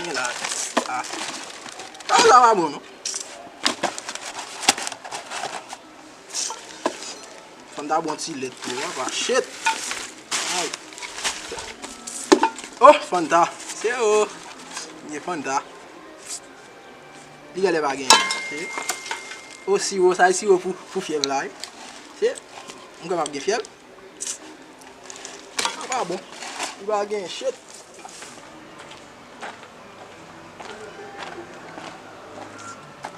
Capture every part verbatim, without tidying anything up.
Gen la. Ah. Ah, sa pa bon, non. Fanta bon ti lèt tou, papa. Shit. Ay. Oh, Fanta. Se ou. Gen Fanta. Li genlè pa gen. Se. Oh, siwo, sa e siwo pou, pou fyèv la, wi. Se. M kapab gen fyèv. Sa pa bon. Li pa gen shit.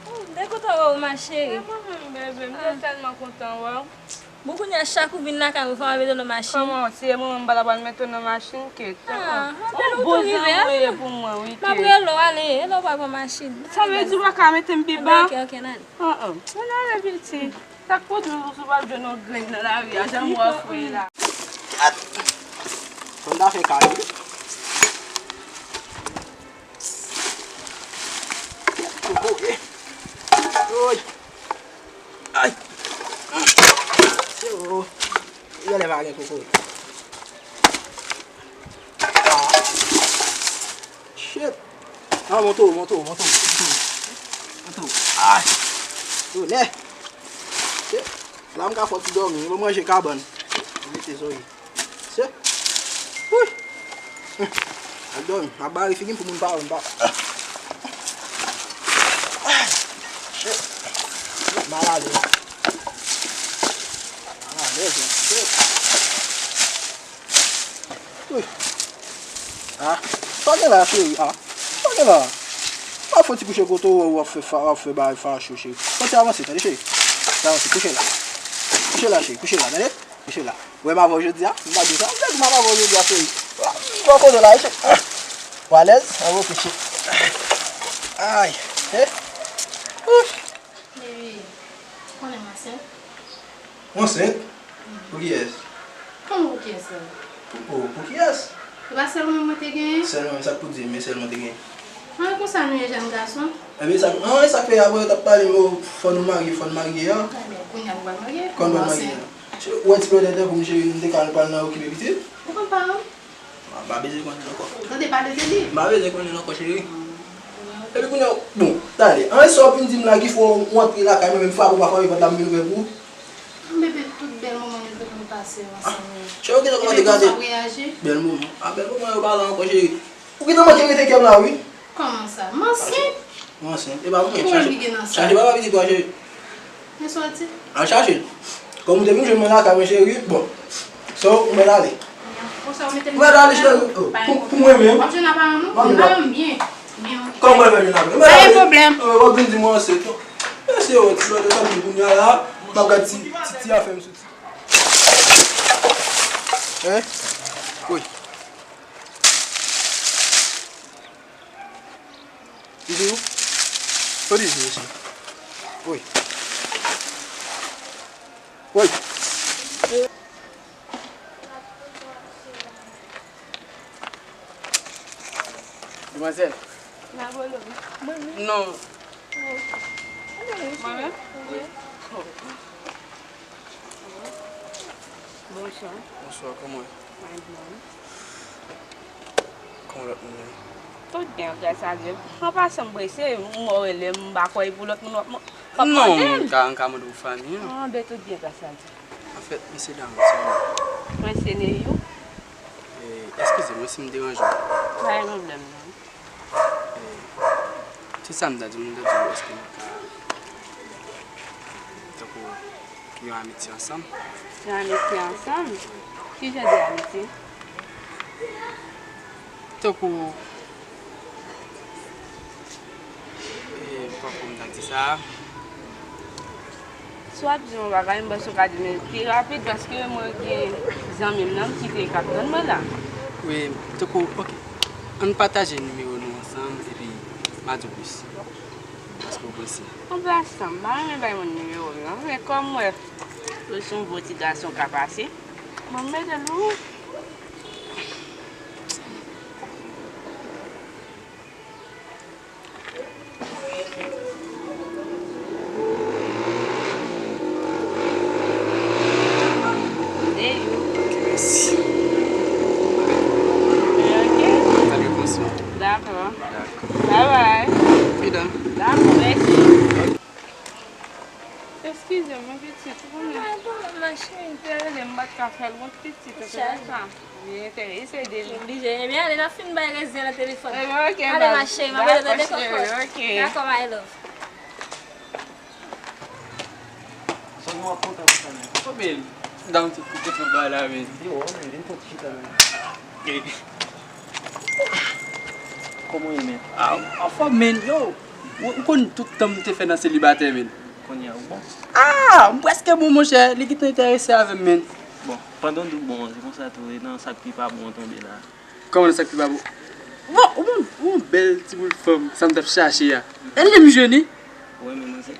Oh, m te kontan wè w, ma chérie. Mwen menm, bebe, m te tèlman kontan wè w. Bon, kounye a, chak ou vin lakay mwen, fò m ap mete w nan machin. Kòman w se mwen menm m pa ta pral mete w nan machin, Kate? Ah, anben nou tou rive, a? Ou bon zanmi w ye pou mwen, wi, Kate. M ap rele w, ale, e lè w pral pran machin. Sa vle di w pa ka mete m pi ba? Anben, ok, ok, n ale. Ah, ah. Ann ale, piti. Sa k pwodui w sou pral jwenn yon grenn nan lari a, jan m wè w fre la. Fò n ta fè kare. Kokoye. Oy. Ay. Yo. Genlè pa gen kokoye. Ah. Shit. Ah, monte w, monte w, monte w. Monte w. Ay. Tonè. Shit. La m ka fè ti dòmi, mwen manje kabann. Mete sou li. Se. Wi. Al dòmi. M ap bare figi m pou moun pa wè m pa. Shit. Mal ale la. Mal ale, shit. Wi. Ah. Sa gen la, cheri? Ah. Sa gen la? Pa fè ti kouche kote w, w ap fè fa-, w ap fè bagay fache, cheri. Fò ti avanse, tande, cheri. Ti avanse, kouche la. Kouche la, cheri, kouche la, tande. Mesye la, ou wè m avè w jodi a? M pa di w sa. M te di m ap avè w jodi a, cheri. Bò kote la, mesye. Ou alèz? Anvo kouche. Ay. Eh. Ouf. Baby, ou konnen m ansent? Ou ansent? Pou kiyès? Kòman pou kiyès la? Pou, pou, pou kiyès? E pa sèl ou menm mwen te genyen? Sèl mwen, sa k pou di, men sèl mwen te genyen. An, e konsa nou ye, jèn gason? Ebyen, sa, an, e sa k fè apre yo t ap pale, yo, fò nou marye, fò nou marye a. Ebyen, kounye a nou pral marye. Kòman nou pral marye a? Ou wè ti brother tankou m, cheri, nou te ka al pral nan okipe pitit? Ou konn pa, non? M pa bezwen konnen l ankò. Ou tande pale de li? M pa bezwen konnen l ankò, cheri. Epi kounye a, bon, tande. An, e sa w vin di m la ki fè w antre lakay mwen, menm frape w pa frape pòt la, m vin ouvè pou ou. Bebe, tout bèl moman nou te konn pase ansanm yo. Cheri, ou gentan kòmanse gade. Bèl moman. A, bèl moman yo pa la ankò, cheri. Ou gentan manke rete kè m la, wi. Kòman sa? M ansent? Ou ansent? E pa mwen. Ki pwoblèm ki gen nan sa? Chache papa pitit ou a, cheri. Men sa w di? Al chache l. Kòm ou te vin jwenn mwen lakay mwen, cheri, bon. So, ou mèt ale. Konsa ou mete m. Ou mèt ale, cheri. Oh, pou, pou mwen menm. W ap jwenn aparan nou? Mwen menm. Aparan m byen. Byen, ok. Kòman mwen jwenn aparan? Pa gen pwoblèm. Oh, w ap vin di mwen ansent. Mesye, oh, ti brother, sa vin kounye a la. M ap gad ti, ti, ti afè m sou ti. Hein? Wi. Li di ou? Kote li di mesye? Wi. Wi. Demwazèl. Mwen menm? Wi. Bonswa. Bonswa, kòman w ye? Mwen byen. Kòman lòt moun yo ye? Tout byen, gras a Dye. An pasan, m prese, m wè w rele m, m pa kwè e pou lòt moun w ap man-, w ap mande m. Non, m ka, m ka mande w pou fanmi an. Anben, tout byen, gras a Dye. Anfèt, mesye dam, se mwen. Mwen se Neyou. E, eskize mwen si m deranje w. Pa gen pwoblèm, non. E, tout sa m ta di w, m ta di w, èske nou ka, tankou, yon amitye ansanm? Yon amitye ansanm? Ki jan de amitye? Tankou, e, m pa konn m ta di sa. Si w ap di yon bagay, m panse w ka di m pi rapid, paske mwen gen zanmi m nan m kite k ap tann mwen la. Wi, tankou, ok. Ann pataje nimewo nou ansanm, epi m a di w plis. Paske w prese. Anpasan, m pa renmen bay moun nimewo m non, men kòm m wè ou se yon bon ti gason k ap pase, bon, m mete l pou ou. Mèsi. Dakò. Mwen pitit, ou konnen. Ay, bon, ma cheri. Te rele m, m pa t ka fè l, mwen pitit, se sa. Li enterese de li. Oblije. Ebyen, ale, n ap fin bay rezyen nan telefòn. Ebyen, ok, ale, ma cheri, m ap rele tande kòkòt. Ok. Dakò, my love. Sòt nou ap kontan konsa menm. Konbyen dan tout kote nan ba la, men? Yo, men, vin pran ti chita, men. Kòman w ye, men? Ah, anfòm, men, yo. Ou, ou konn tout tan m te fè nan selibatè, men. Kounye a, ou bon? Ah, m prèske bon, monchè. Li gentan enterese avè m, men. Bon, pandan w di w bon an, se konsa tou, e nan sa k pi pa bon an tonbe la. Kòman nan sa k pi pa bon? Bon, ou bon, ou bon bèl ti boul fanm, sa m t ap chache a. E li m jwenn li. Ou renmen manzè?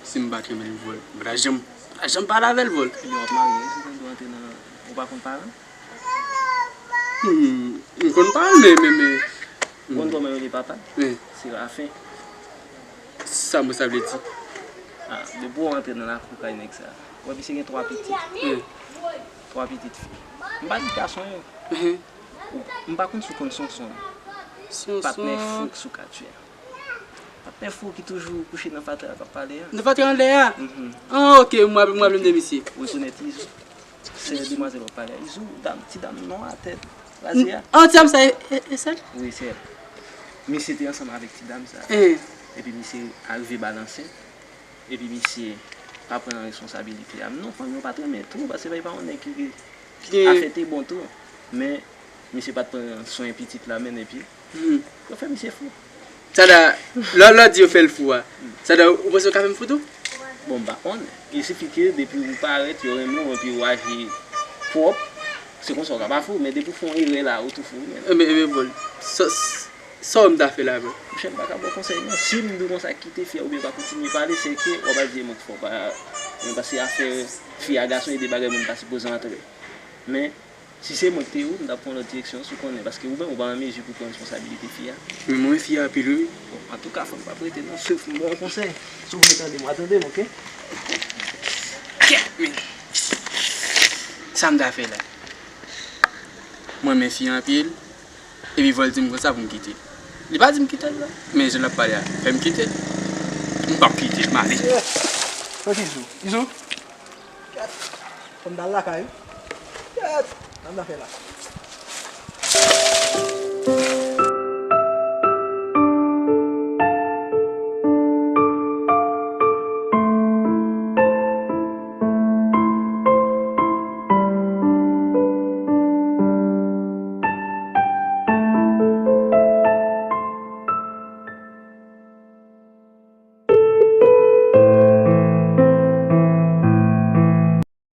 Si m pa t renmen l, vòl, m pa ta janm, pa ta janm pale avè l, vòl. Ebyen, w ap marye, si w konn tou antre nan, ou pa konn paran? Hmm, m konn paran, men, men, men. Ou konn kòman yo rele papa l? Wi. Serafen. Sa mwen sa vle di? Ah, depi w antre nan lakou kay nèg sa, w wè misye gen twa pitit. Wi. Twa pitit fi. M pa di gason yo. Mhm. Ou, m pa konn si w konn Sonson. Sonson. Patnè fou k sou katye a. Patnè fou ki toujou kouche nan fatra a k ap pale a. Nan fatra anlè a? Mhm. Ah, ok, m raple, m raple m de misye. Ou rekonèt Izo? Se demwazèl w ap pale a. Izo, dam, ti dam nwa tèt raze a. Ah, ti dam sa, e, e, e sè l? Wi, sè l. Misye te ansanm avèk ti dam sa. Eh. Epi misye arive balanse. Epi misye pa pran responsabilite a. Non, fanmi yo pa t renmen tou, paske li pa yon nèg ki, ki gen afè te bon tou. Men, misye pa t pran swen pitit la, men epi, hmm, yo fè misye fou. Sa da, lè, lè w di yo fè l fou a, sa da, ou panse yo ka fè m fou tou? Bon, m pa konnen. Il sifi ke depi ou parèt, yo renmen w, epi ou aji pwòp, se konsa ou ka pa fou, men depi ou fè yon erè la, ou tou fou, men. Enben, enben, bon, sa, sa w m ta fè la, menm? Monchè, m pa ka ba w konsèy, non. Si m di w konsa, kite fi a oubyen pa kontinye pale, se ke w ap di e mwen ki fè w pa, men paske afè fi a gason e de bagay moun pa sipoze antre. Men, si se mwen ki te ou, m t ap pran lòt direksyon, si w konnen, paske ou menm ou pa an mezi pou pran responsabilite fi a. Men mwen renmen fi a anpil, wi. Bon, antouka, fò m pa prete non, sèf m ba w konsèy. Si w vle tande m, w a tande m, ok? Kèt, men. Sa m ta fè la? Mwen renmen fi a anpil. Epi vòl di m konsa pou m kite l. Li pa di m kite l, non. Men jan l ap pale a, fè m kite l. M p ap kite l, m ale. Kòt Izo? Izo? Kèt. Fò m t al lakay ou. Kèt. Sa m ta fè la?